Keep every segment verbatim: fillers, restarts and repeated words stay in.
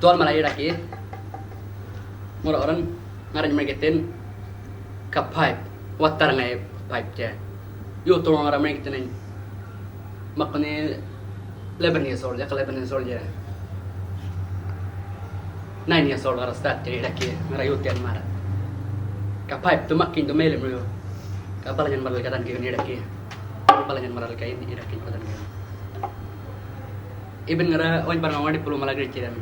Dhuwal mala yiraki. Ŋurra warran ŋarrany marŋgithin ka pipe, watharr ŋayi pipe dje. Yuthu ŋarra marŋgithinany. Makuni eleven years old, yaka eleven years old dje. Nine years old ŋarra start dje yiraki, ŋarra yuthiyan mala. Ka pipe dhu makiny dhu maylim yu. Ka balanyan mala ka dhan giyun yiraki. Balanyan mala ka yiraki ka dhan giyun. Ibin ŋarra wany barŋa ŋarra pulu mala girichirem.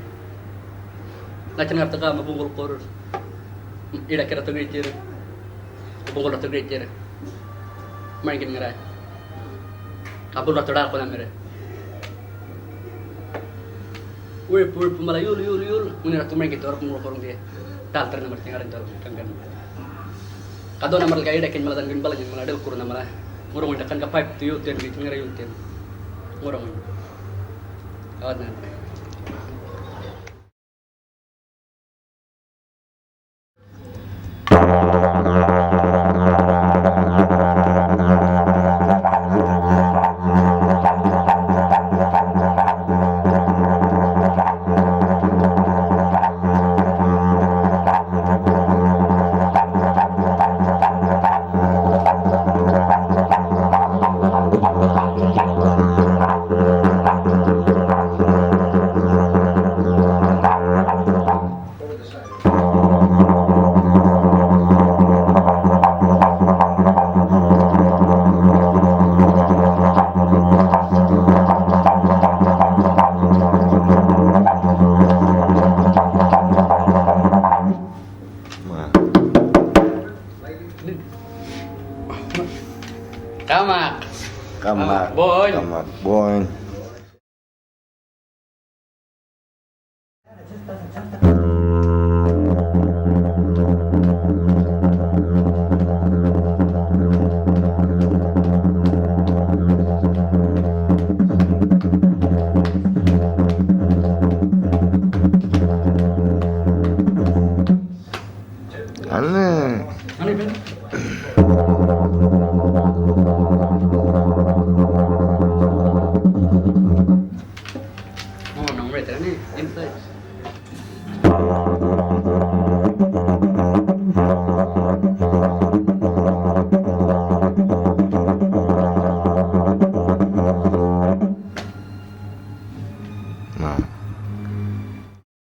Lachan ŋarra taka ma bungul kur. Ida kira tu girichir. Bungul tu girichir. Marŋgin ŋarra. Kabul ratu dar kuna mere. Wip, wip, mala yul, yul, yul. Ŋunhi ratu marŋgin tu bungul kur ŋunhi. Tal terna marti ŋarra tu kanggan. Kadona mala ka ida kin mala dan gin balanyan mala del kurna mala. Ŋurra ŋunhi dakan ka pipe tu yuthiyan girichir ŋarra yuthiyan. Ŋurra ŋunhi. Awan nan. Kamak. Kamak. Boy. Kamak, boy. Aneh. Aneh, Ben.